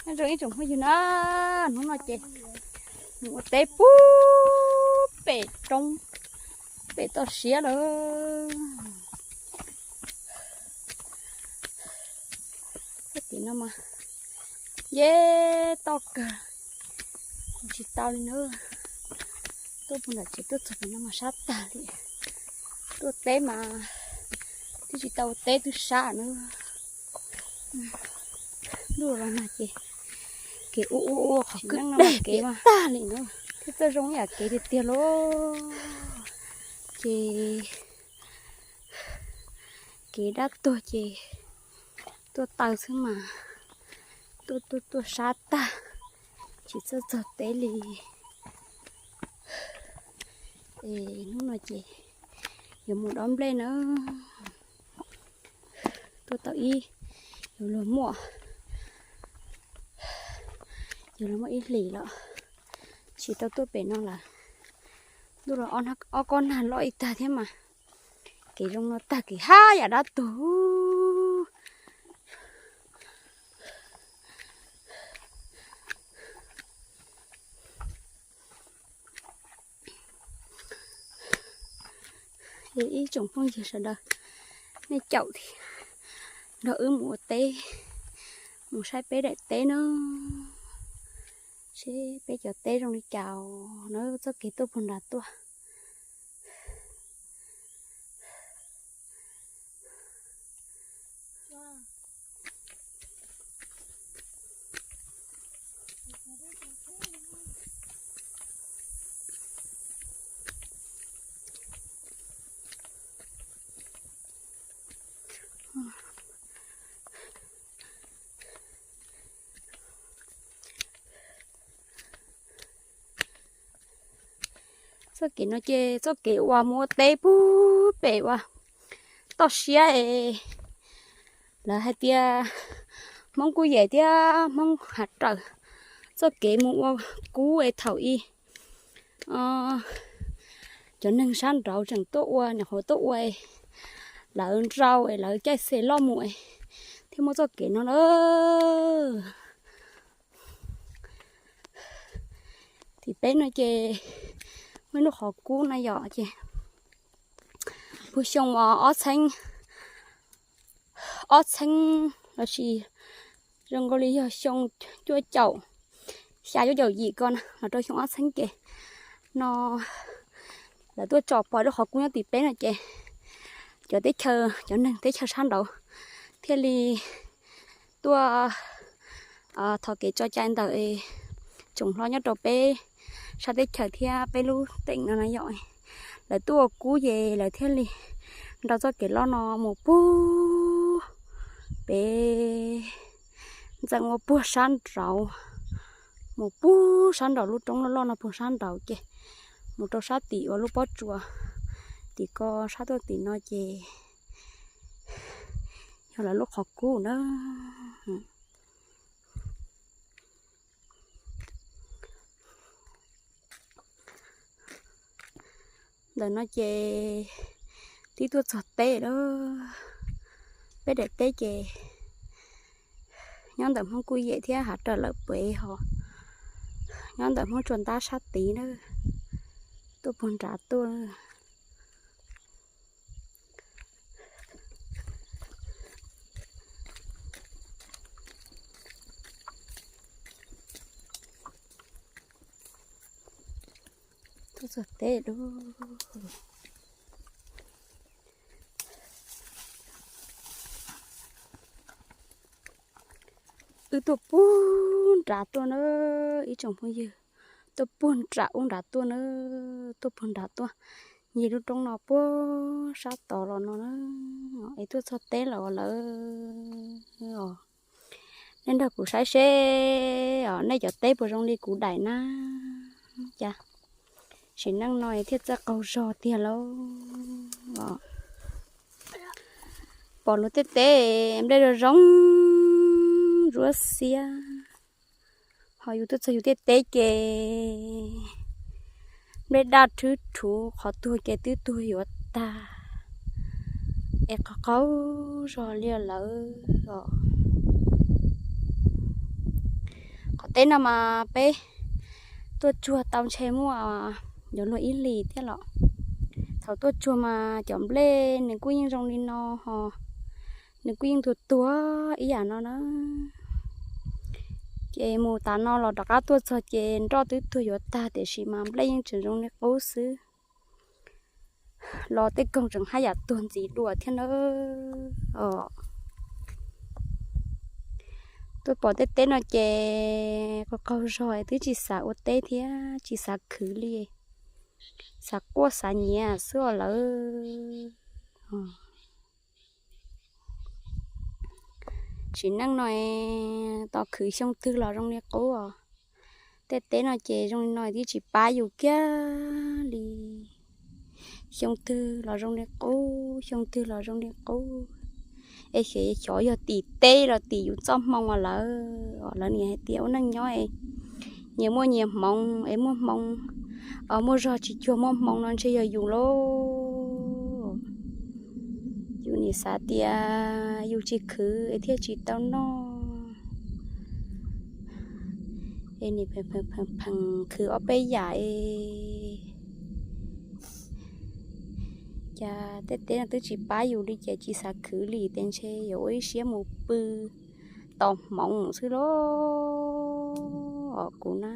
Nyob zoo ib tsoom phooj ywg na, hnub no ces mus ua teb pub pem roob, pem toj siab lawm. Tim no mas yej toj kawg, tsis tau li na. Tuaj puag nram tsev tuaj txog tim no mas sab tag li. Tuaj teb mas twb tsis tau ua teb twb sab na. Ntuj los nag ces kev ua ua ua qhov kwj deg kev mas tag li na. Thiab txawj zoo yam kev tiag tiag lauj. Ces kev dab tuag ces tuaj taw xwb mas tuaj tuaj tuaj sab tag, tsis txawj txog teb li. Es hnub no ces yuav mus dob nplej na. Tuaj tau ib, yuav luag muaj, yuav luag muaj ib hlis lawm, tsis tau tuaj pem no lawm. Ntuj los ob kob nag loj ib tag thiab mas kev zoo no tag kev hab yam dab tuag. Ib tsoom phooj ywg sawv daws, nej caum thiab nrog wb mus ua teb, mus saib peb daim teb na, seb peb cov teb zoo li cas na, txoj kev tuaj puag nrad tuaj. Txoj kev no ces txoj kev uas mus ua teb pub pem uas toj siab es lawv hais tias Hmoob Kuj Yem thiab Hmoob Hav Raws, txoj kev mus ua kub es thaum ub cov neeg sab nraud tseem tuaj ua, nyuam qhuav tuaj ua es lawv nrau es lawv caij xe loj mus es thiaj muaj txoj kev no na. Tim peb no ces muaj ib lub qhov kub no yom, ces puag xyoo uas ob txheeb, ob txheeb lossis zoo nkaus li yog xyoo cuaj caum xya cuaj caum yim ko na los rau xyoo ob txheeb ces no lawv tuaj tsom pom lub qhov kub nyob tim peb no ces cov teb chaws, cov neeg teb chaws sab nraud thiaj li tuaj thov kev tso cai ntawm tsoom hlob nyob rau peb sab teb chaws thiab peb lub teem no na yom. Lawv tuaj ua kub ces lawv thiaj li nrau txoj kev loj no mus puag pem, ntxeev ua puag sab nraud, mus puag sab nraud lub roob loj loj no puag sab nraud ces mus rau sab tim uas lub pob tsuas tim ko sab tuaj tim no ces yog lawv lub qhov kub na. Ntawm no ces twb tuaj txog teb lawm, peb daim teb ces nyob ntawm Hmoob Kuj Yem thiab Hav Raws lawm puas ho nyob ntawm Hmoob Tsuas Ntab sab tid na, tuaj puag nrad tuaj. Tuaj txog teb lawm. Wb tuaj puag nrad tuaj na, ib tsoom phooj ywg, tuaj puag nram ub nrad tuaj na, tuaj puag nrad tuaj, ncig lub roob no puag sab tod los no na, es tuaj txog teb lawm lawm os. Nej nrog kuv saib seb os, nej cov teb puas zoo li kuv daim na? Cas sim neej no thiaj txawj qaug zog tiag lauj os. Pom luag tej teb nplej zoo zoo, zuab xiab, ho yus tuaj txog yus tej teb ces nplej daj rhwb rhuv, qhov tuag ces twb tuag yuav tag, es qaug qaug zog li lawm os. Teb no mas peb tuaj tsuag tau ntshe muaj yuav luag ib hlis thiab los. Thaum tuaj tsuag mas cov nplej nws kuj yeej zoo li no ho, nws kuj yeej tuag tuag ib yam no na. Ces mus tas no los rov qab tuaj txog ces nroj twb tuag yuav tag tiam sis mas nplej yeej tseem zoo li qub xwb. Los tej koog tseem haj yam tuag ntxiv dua thiab na. Tuaj pom tej teb no ces qaug qaug zog twb tsis xav ua teb thiab tsis xav khwv li, xav quaj xav nyiav xwb os lawv. Tsim neej no tos khwv xyoo twg los zoo li qub os. Tej teb no ces zoo li no twb tsis pab yus kiag li. Xyoo twg los zoo li qub, xyoo twg los zoo li qub. Es xyov yog tim teb los tim yus txoj hmoo os lawv. Lawv niaj hais tias ua neej nyob es nyias muaj nyias hmoov es muaj hmoo, muaj zog tsis cuag muaj hmoo no ntshe yog yus lauj. Yus niaj xav tias yus tsis khwv es thiaj tsis tau noj. Es niaj pheej khwv ob peb yam es cas tej teb no twb tsis pab yus li ces tsis xav khwv li ces ntshe yuav ua ib siab mus pw tos hmoov xwb lauj os kuv na.